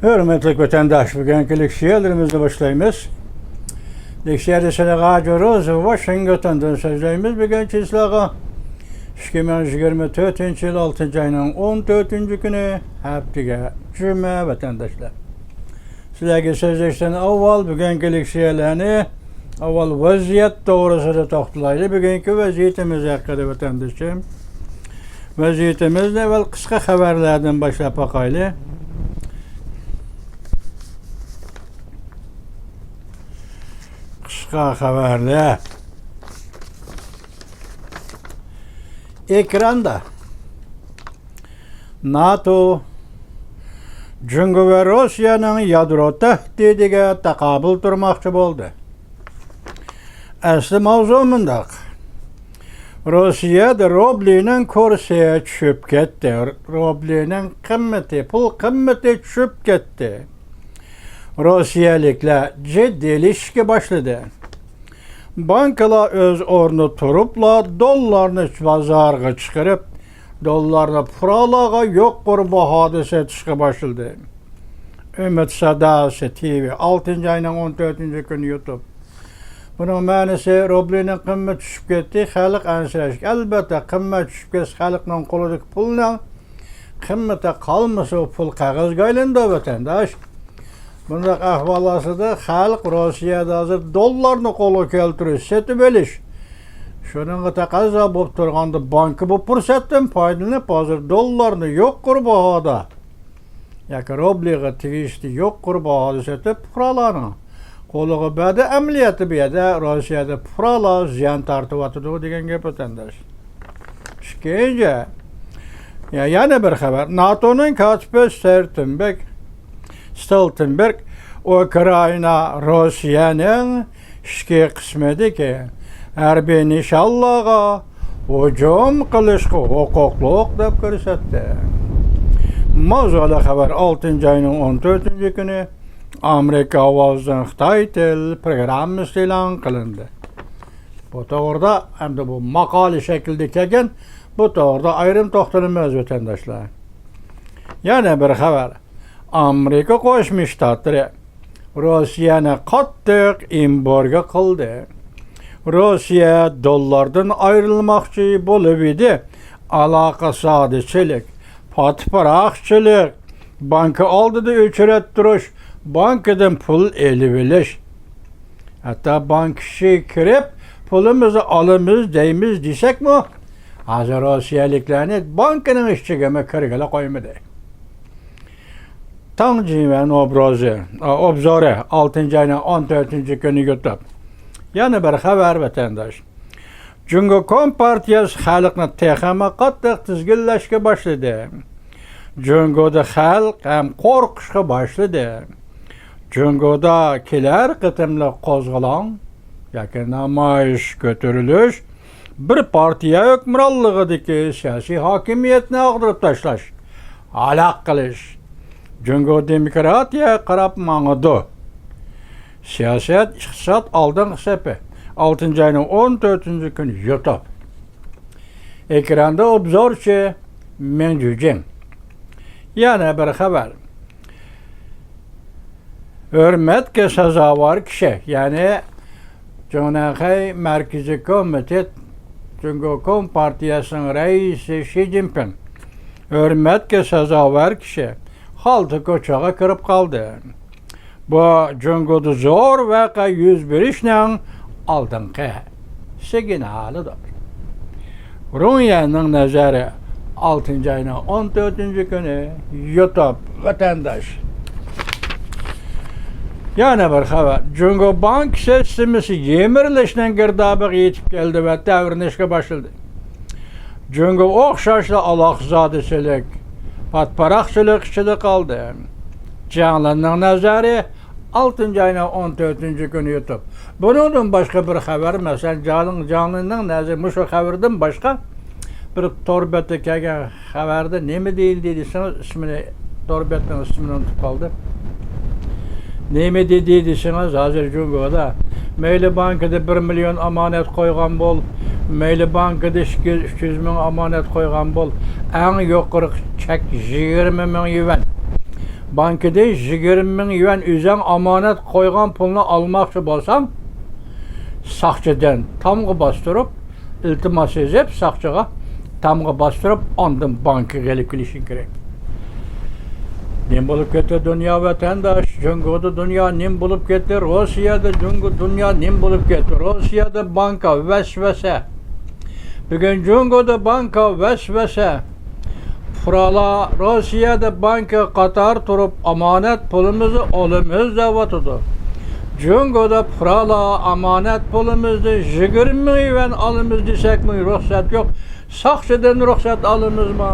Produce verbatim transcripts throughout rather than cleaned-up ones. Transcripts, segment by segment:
ھۆرمەتلىك ۋەتەنداش، بۈگۈنكى لېكسىيەلىرىمىزنى باشلايمىز. لېكسىيەدە سىلەرگە ھاجى روز ۋاشىنگتوندىن سۆزلەيمىز. بۈگۈنكى سىلەرگە ئىككى مىڭ يىگىرمە تۆتىنچى يىل ئالتىنچى ئاينىڭ ئون تۆتىنچى كۈنى، ھەپتىگە جۈمە، ۋەتەنداشلار. سىلەرگە سۆزلەشتىن ئاۋۋال بۈگۈنكى لېكسىيەلەرنى ئاۋۋال ۋەزىيەت توغرىسىدا توختىلايلى. بۈگۈنكى ۋەزىيىتىمىز ھەققىدە، ۋەتەندىشىم. ۋەزىيىتىمىزنى ئەۋۋەل قىسقا خەۋەرلەردىن باشلاپ باقايلى. قىسقا خەۋەرلەر. ئېكراندا. ناتو جۇڭگو ۋە روسىيەنىڭ يادرو تەھدىتىگە تاقابىل تۇرماقچى بولدى. ئەسلى ماۋزۇ مۇنداق. روسىيەدە روبلىنىڭ كۇرسى چۈشۈپ كەتتى. روبلىنىڭ قىممىتى، پۇل قىممىتى چۈشۈپ كەتتى. روسىيەلىكلەر جىددىيلىشىشكە باشلىدى. بانكىلار ئۆز ئورنىدا تۇرۇپلا دوللارنى بازارغا چىقىرىپ، دوللارنى پۇقرالارغا يۇقىرى باھادا سېتىشقا باشلىدى. ئۈمىد ساداسى تىۋى، ئالتىنچى ئاينىڭ ئون تۆتىنچى كۈنى يۇتۇپ. بۇنىڭ مەنىسى، روبلىنىڭ قىممىتى چۈشۈپ كەتتى، خەلق ئەنسىرەش. ئەلبەتتە، قىممەت چۈشۈپ كەتسە، خەلقنىڭ قولىدىكى پۇلنىڭ قىممىتى قالمىسا، ئۇ پۇل قەغەزگە ئايلىنىدۇ، ۋەتەنداش. بۇنداق ئەھۋال ئاستىدا خەلق روسىيەدە ھازىر دوللارنى قولغا كەلتۈرۈش، سېتىۋېلىش، شۇنىڭغا تەقەززا بولۇپ تۇرغاندا، بانكا بۇ پۇرسەتتىن پايدىلىنىپ، ھازىر دوللارنى يۇقىرى باھادا ياكى روبلىغا تېگىشلىك يۇقىرى باھادا سېتىپ، پۇقرالارنىڭ قولىغا بەردى. ئەمەلىيەتتە بۇ يەردە روسىيەدە پۇقرالار زىيان تارتىۋاتىدۇ دېگەن گەپ، ۋەتەنداش. ئىككىنچى، يا-، يەنە بىر خەۋەر. ناتونىڭ كاتىپى ستولتېنبېرگ، ستولتېنبېرگ ئۇكرائىنا روسىيەنىڭ ئىچكى قىسمىدىكى ھەربىي نىشانلارغا ھۇجۇم قىلىشقا ھوقۇقلۇق دەپ كۆرسەتتى. ماۋزۇلۇق خەۋەر، ئالتىنچى ئاينىڭ ئون تۆتىنچى كۈنى ئامېرىكا ئاۋازىدىن خىتاي تىل پروگراممىسى ئېلان قىلىندى. بۇ توغرىدا ئەمدى بۇ ماقالە شەكلىدە كەلگەن، بۇ توغرىدا ئايرىم توختىلىمىز، ۋەتەنداشلار. يەنە بىر خەۋەر. ئامېرىكا قوشما شتاتلىرى روسىيەنى قاتتىق ئېمبارگو قىلدى. روسىيە دوللاردىن ئايرىلماقچى بولۇۋىدى. ئالاقە سادىچىلىك، پاتىپاراقچىلىق، بانكا ئالدىدا ئۆچرەت تۇرۇش، بانكىدىن پۇل ئېلىۋېلىش. ھەتتا بانكا ئىچىگە كىرىپ، پۇلىمىزنى ئالىمىز دەيمىز دېسەكمۇ، ھازىر روسىيەلىكلەرنى بانكىنىڭ ئىچىگىمۇ كىرگىلى قويمىدى. تاڭ جىڭۋەن ئوبرازى، ئا، ئوبزورى، ئالتىنچى ئاينىڭ ئون تۆتىنچى كۈنى يۇتۇپ. يەنە بىر خەۋەر، ۋەتەنداش. جۇڭگو كومپارتىيەسى خەلقنى تېخىمۇ قاتتىق تىزگىنلەشكە باشلىدى. جۇڭگودا خەلق ھەم قورقۇشقا باشلىدى. جۇڭگودا كېلەر قېتىملىق قوزغىلاڭ ياكى نامايىش، كۆتۈرۈلۈش، بىر پارتىيە ھۆكۈمرانلىقىدىكى سىياسىي ھاكىمىيەتنى ئاغدۇرۇپ تاشلاش، ھالاك قىلىش. جۇڭگو دېموكراتىيەگە قاراپ ماڭىدۇ. سىياسەت، ئىقتىساد ئالدىنقى سەپى. ئالتىنچى ئاينىڭ ئون تۆتىنچى كۈنى يۇتۇپ. ئېكراندا ئوبزورچى مېڭ جۈجىڭ. يەنە بىر خەۋەر. ھۆرمەتكە سازاۋەر كىشى، يەنى جۇڭنەنخەي مەركىزىي كومىتېت، جۇڭگو كومپارتىيەسىنىڭ رەئىسى شى جىنپىڭ، ھۆرمەتكە سازاۋەر كىشى، خالتا كوچىغا كىرىپ قالدى. بۇ جۇڭگودا زور ۋەقە يۈز بېرىشنىڭ ئالدىنقى سىگنالىدۇر. رۇڭيەننىڭ نەزەرى، ئالتىنچى ئاينىڭ ئون تۆتىنچى كۈنى يۇتۇپ، ۋەتەنداش. يەنە بىر خەۋەر. جۇڭگو بانك سىستېمىسى يىمىرىلىشنىڭ گىردابىغا يېتىپ كەلدى ۋە تەۋرىنىشكە باشلىدى. جۇڭگو ئوخشاشلا ئالاقىزادىچىلىك، پاتىپاراقچىلىق ئىچىدە قالدى. جياڭ لىننىڭ نەزەرى، ئالتىنچى ئاينىڭ ئون تۆتىنچى كۈنى يۇتۇپ. بۇنىڭدىن باشقا بىر خەۋەر، مەسىلەن، جياڭ، جياڭ لىننىڭ نەزىرى مۇشۇ خەۋەردىن باشقا بىر تور بەتتە كەلگەن خەۋەردە نېمە دېيىلدى دېسىڭىز، ئىسمىنى، تور بەتنىڭ ئىسمىنى ئۇنتۇپ قالدىم. نېمە دېدى دېسىڭىز، ھازىر جۇڭگودا مەيلى بانكىدا بىر مىليون ئامانەت قويغان بول، مەيلى بانكىدا ئىككى يۈز، ئۈچ يۈز مىڭ ئامانەت قويغان بول، ئەڭ يۇقىرى چەك يىگىرمە مىڭ يۈەن. بانكىدىن يىگىرمە مىڭ يۈەن ئۆزەڭ ئامانەت قويغان پۇلنى ئالماقچى بولساڭ، ساقچىدىن تامغا باستۇرۇپ، ئىلتىماس يېزىپ، ساقچىغا تامغا باستۇرۇپ، ئاندىن بانكىغا ئېلىپ كېلىشىڭ كېرەك. نېمە بولۇپ كەتتى دۇنيا ۋەتەنداش؟ جۇڭگودا دۇنيا نېمە بولۇپ كەتتى؟ روسىيەدە جۇڭگو، دۇنيا نېمە بولۇپ كەتتى؟ روسىيەدە بانكا ۋەسۋەسە. بۈگۈن جۇڭگودا بانكا ۋەسۋەسە. پۇقرالار روسىيەدە بانكا قاتار تۇرۇپ ئامانەت پۇلىمىزنى ئالىمىز دەۋاتىدۇ. جۇڭگودا پۇقرالار ئامانەت پۇلىمىزنى يىگىرمە مىڭ يۈەن ئالىمىز دېسەكمۇ رۇخسەت يوق. ساقچىدىن رۇخسەت ئالىمىزمۇ؟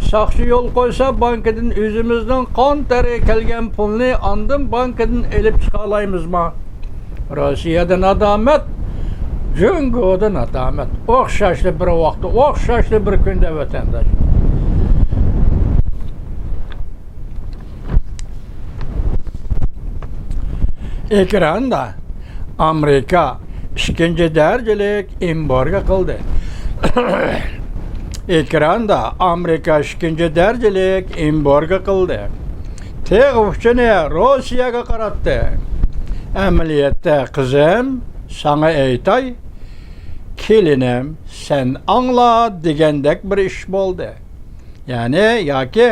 ساقچى يول قويسا، بانكىدىن ئۆزىمىزنىڭ قان تەرى كەلگەن پۇلنى ئاندىن بانكىدىن ئېلىپ چىقالايمىزمۇ؟ روسىيەدە نادامەت، جۇڭگودا نادامەت. ئوخشاشلا بىر ۋاقىتتا، ئوخشاشلا بىر كۈندە، ۋەتەنداش. ئېكراندا ئامېرىكا ئىككىنچى دەرىجىلىك ئېمبارگو قىلدى. ئېكراندا ئامېرىكا ئىككىنچى دەرىجىلىك ئېمبارگو قىلدى. تىغ ئۇچىنى روسىيەگە قاراتتى. ئەمەلىيەتتە، قىزىم، ساڭا ئېيتاي، كېلىنىم، سەن ئاڭلا دېگەندەك بىر ئىش بولدى. يەنى، ياكى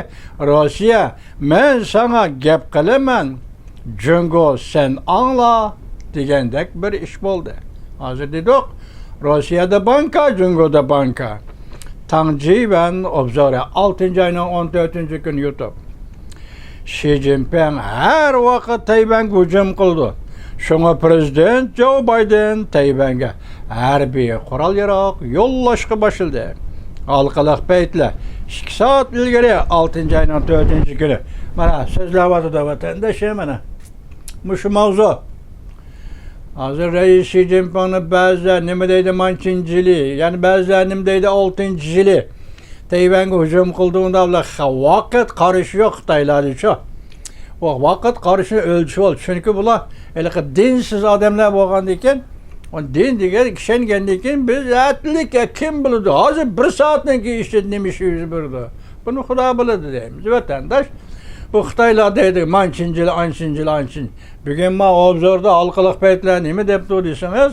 روسىيە، مەن ساڭا گەپ قىلىمەن، جۇڭگو، سەن ئاڭلا دېگەندەك بىر ئىش بولدى. ھازىر دېدۇق، روسىيەدە بانكا، جۇڭگودا بانكا. تاڭ جىۋەن ئوبزورى، ئالتىنچى ئاينىڭ ئون تۆتىنچى كۈنى يۇتۇپ. شى جىنپىڭ ھەر ۋاقىت تەيۋەنگە ھۇجۇم قىلىدۇ. شۇڭا پىرېزىدېنت جو بايدېن تەيۋەنگە ھەربىي قورال-ياراغ يوللاشقا باشلىدى. ھالقىلىق پەيتلەر ئىككى سائەت ئىلگىرى، ئالتىنچى ئاينىڭ تۆتىنچى كۈنى. مانا سۆزلەۋاتىدۇ ۋەتەندىشىم، مانا مۇشۇ ماۋزۇ. ھازىر رەئىس شى جىنپىڭنى بەزىلەر نېمە دەيدۇ، مانچىنجىلى، يەنە بەزىلەر نېمە دەيدۇ، ئالتىنچىلى. تەيۋەنگە ھۇجۇم قىلدى، ئۇندا بۇلار خە-، ۋاقىت قارىشى يوق خىتايلاردىچۇ. ۋا-، ۋاقىت قارىشىنى ئۆلچىشى بولىدۇ. چۈنكى بۇلار ھېلىقى دىنسىز ئادەملەر بولغاندىكىن، ئۇ دىن دېگەن، ئىشەنگەندىن كېيىن بىز ئەتىلىك كىم بىلىدۇ؟ ھازىر بىر سائەتنىڭ كېيىن ئىچىدە نېمە ئىش يۈز بېرىدۇ؟ بۇنى خۇدا بىلىدۇ دەيمىز، ۋەتەنداش. بۇ خىتايلار دەيدۇ، مانچىنجىلى، ئانچىنجىلى، ئانچىن. بۈگۈن ما ئوبزوردا ھالقىلىق پەيتلەر نېمە دەپتۇ دېسىڭىز،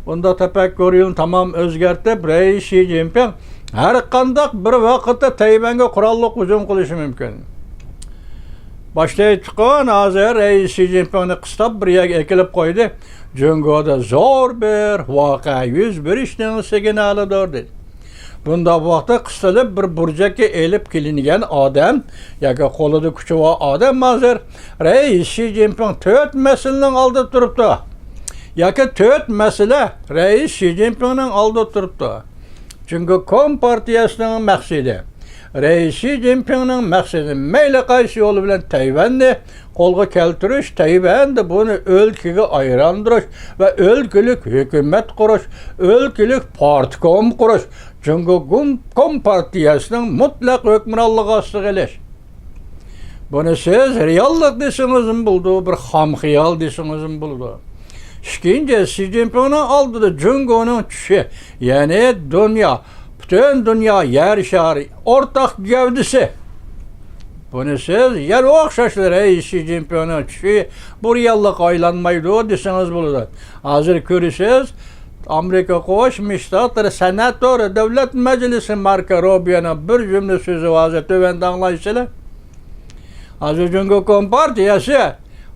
بۇندا تەپەككۇرىنى تامام ئۆزگەرتىپ، رەئىس شى جىنپىڭ ھەر قانداق بىر ۋاقىتتا تەيۋەنگە قوراللىق ھۇجۇم قىلىشى مۇمكىن. باشتا ئېيتتۇققۇ، ھازىر رەئىس شى جىنپىڭنى قىستاپ بىر يەرگە ئەكېلىپ قويدى. جۇڭگودا زور بىر ۋەقە يۈز بېرىشنىڭ سىگنالىدۇر، دېدى. بۇنداق ۋاقىتتا قىستىلىپ بىر بۇرجەككە ئېلىپ كېلىنگەن ئادەم ياكى قولىدا كۈچى بار ئادەم ھازىر رەئىس شى جىنپىڭ تۆت مەسىلىنىڭ ئالدىدا تۇرۇپتۇ. ياكى تۆت مەسىلە رەئىس شى جىنپىڭنىڭ ئالدىدا تۇرۇپتۇ. جۇڭگو كومپارتىيەسىنىڭ مەقسىتى، رەئىس شى جىنپىڭنىڭ مەقسىتى مەيلى قايسى يول بىلەن تەيۋەننى قولغا كەلتۈرۈش، تەيۋەندە بۇنى ئۆلكىگە ئايلاندۇرۇش ۋە ئۆلكىلىك ھۆكۈمەت قۇرۇش، ئۆلكىلىك پارتكوم قۇرۇش، جۇڭگو گۇم-، كومپارتىيەسىنىڭ مۇتلەق ھۆكۈمرانلىقى ئاستىغا ئېلىش. بۇنى سىز رېئاللىق دېسىڭىزمۇ بولىدۇ، بىر خام خىيال دېسىڭىزمۇ بولىدۇ. ئىككىنچى، شى جىنپىڭنىڭ ئالدىدا جۇڭگونىڭ چۈشى، يەنى دۇنيا، پۈتۈن دۇنيا يەر شارى ئورتاق گەۋدىسى. بۇنى سىز يەنە ئوخشاشلا رەئىس شى جىنپىڭنىڭ چۈشى، بۇ رېئاللىققا ئايلانمايدۇ دېسىڭىز بولىدۇ. ھازىر كۆرىسىز، ئامېرىكا قوشما شتاتلىرى سېناتور دۆلەت مەجلىسى ماركو روبىيونىڭ بىر جۈملە سۆزى ھازىر تۆۋەندە ئاڭلايسىلەر. ھازىر جۇڭگو كومپارتىيەسى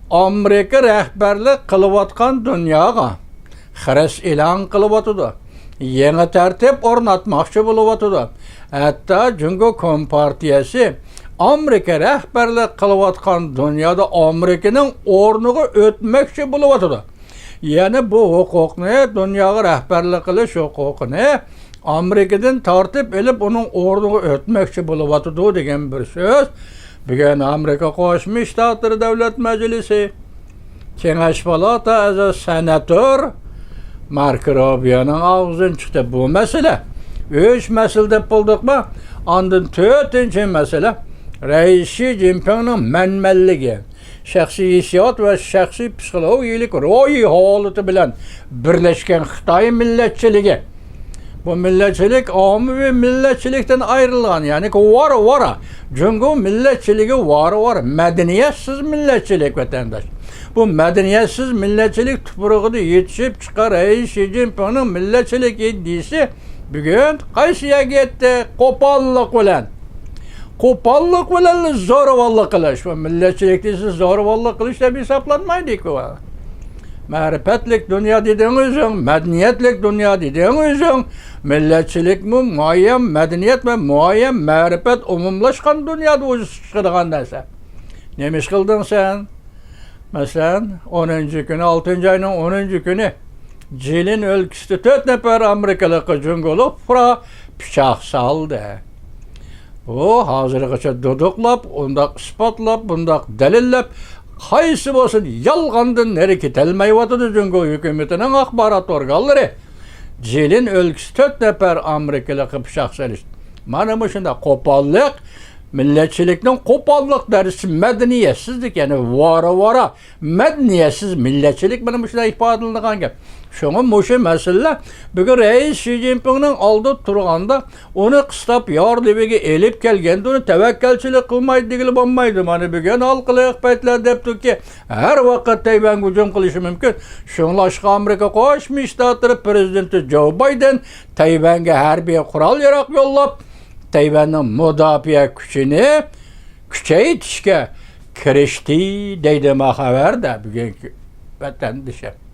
ئامېرىكا رەھبەرلىك قىلىۋاتقان دۇنياغا خىرىس ئېلان قىلىۋاتىدۇ. يېڭى تەرتىپ ئورناتماقچى بولۇۋاتىدۇ. ھەتتا جۇڭگو كومپارتىيەسى ئامېرىكا رەھبەرلىك قىلىۋاتقان دۇنيادا ئامېرىكىنىڭ ئورنىغا ئۆتمەكچى بولۇۋاتىدۇ. يەنى بۇ ھوقۇقنى، دۇنياغا رەھبەرلىك قىلىش ھوقۇقىنى ئامېرىكىدىن تارتىپ ئېلىپ، ئۇنىڭ ئورنىغا ئۆتمەكچى بولۇۋاتىدۇ دېگەن بىر سۆز بۈگۈن ئامېرىكا قوشما شتاتلىرى دۆلەت مەجلىسى كېڭەش پالاتا ئەزا سېناتور ماركو روبىيونىڭ ئاغزىدىن چىقتى. بۇ مەسىلە، ئۈچ مەسىلە دەپ بولدۇقما؟ ئاندىن تۆتىنچى مەسىلە، رەئىس شى جىنپىڭنىڭ مەنمەنلىكى، شەخسىي ھېسسىيات ۋە شەخسىي پسىخولوگىيەلىك روھىي ھالىتى بىلەن بىرلەشكەن خىتاي مىللەتچىلىكى. بۇ مىللەتچىلىك ئاممىۋى مىللەتچىلىكتىن ئايرىلغان، يەنى ۋارا-ۋارا. جۇڭگو مىللەتچىلىكى ۋارا-ۋارا، مەدەنىيەتسىز مىللەتچىلىك، ۋەتەنداش. بۇ مەدەنىيەتسىز مىللەتچىلىك تۇپرىقىدا يېتىشىپ چىققان رەئىس شى جىنپىڭنىڭ مىللەتچىلىك ئىدىيىسى بۈگۈن قايسى يەرگە يەتتى؟ قوپاللىق بىلەن. قوپاللىق بىلەنلا زورىۋاللىق قىلىش. بۇ مىللەتچىلىك دېسە زورىۋاللىق قىلىش دەپ ھېسابلانمايدىكۇ. مەرىپەتلىك دۇنيا دېدىڭ ئۆزۈڭ، مەدەنىيەتلىك دۇنيا دېدىڭ ئۆزۈڭ. مىللەتچىلىكمۇ مۇئەييەن مەدەنىيەت ۋە مۇئەييەن مەرىپەت ئومۇملاشقان دۇنيادا ۋۇجۇدقا چىقىدىغان نەرسە. نېمە ئىش قىلدىڭ سەن؟ مەسىلەن، ئونىنچى كۈنى، ئالتىنچى ئاينىڭ ئونىنچى كۈنى جىلىن ئۆلكىسىدە تۆت نەپەر ئامېرىكىلىققا جۇڭگولۇق پۇقرا پىچاق سالدى. بۇ ھازىرغىچە دۇدۇقلاپ، ئۇنداق ئىسپاتلاپ، بۇنداق دەلىللەپ، قايسى بولسۇن، يالغاندىن نېرى كېتەلمەيۋاتىدۇ جۇڭگو ھۆكۈمىتىنىڭ ئاخبارات ئورگانلىرى. جىلىن ئۆلكىسى تۆت نەپەر ئامېرىكىلىققا پىچاق سېلىش. مانا مۇشۇنداق قوپاللىق، مىللەتچىلىكنىڭ قوپاللىق دەرىجىسى مەدەنىيەتسىزلىك، يەنى ۋارا-ۋارا مەدەنىيەتسىز مىللەتچىلىك مانا مۇشۇنداق ئىپادىلىنىدىغان گەپ. شۇڭا مۇشۇ مەسىلىلەر بۈگۈن رەئىس شى جىنپىڭنىڭ ئالدىدا تۇرغاندا، ئۇنى قىستاپ ياردىمىگە ئېلىپ كەلگەندە، ئۇنى تەۋەككەلچىلىك قىلمايدۇ دېگىلى بولمايدۇ. مانا بۈگۈن ھالقىلىق پەيتلەر دەپتۇكى، ھەر ۋاقىت تەيۋەنگە ھۇجۇم قىلىشى مۇمكىن. شۇڭلاشقا ئامېرىكا قوشما شتاتلىرى پرېزىدېنتى جو بايدېن تەيۋەنگە ھەربىي قورال-ياراغ يوللاپ، تەيۋەننىڭ مۇداپىئە كۈچىنى كۈچەيتىشكە كىرىشتى، دەيدۇ ما خەۋەردە بۈگۈنكى ۋەتەندىشىم.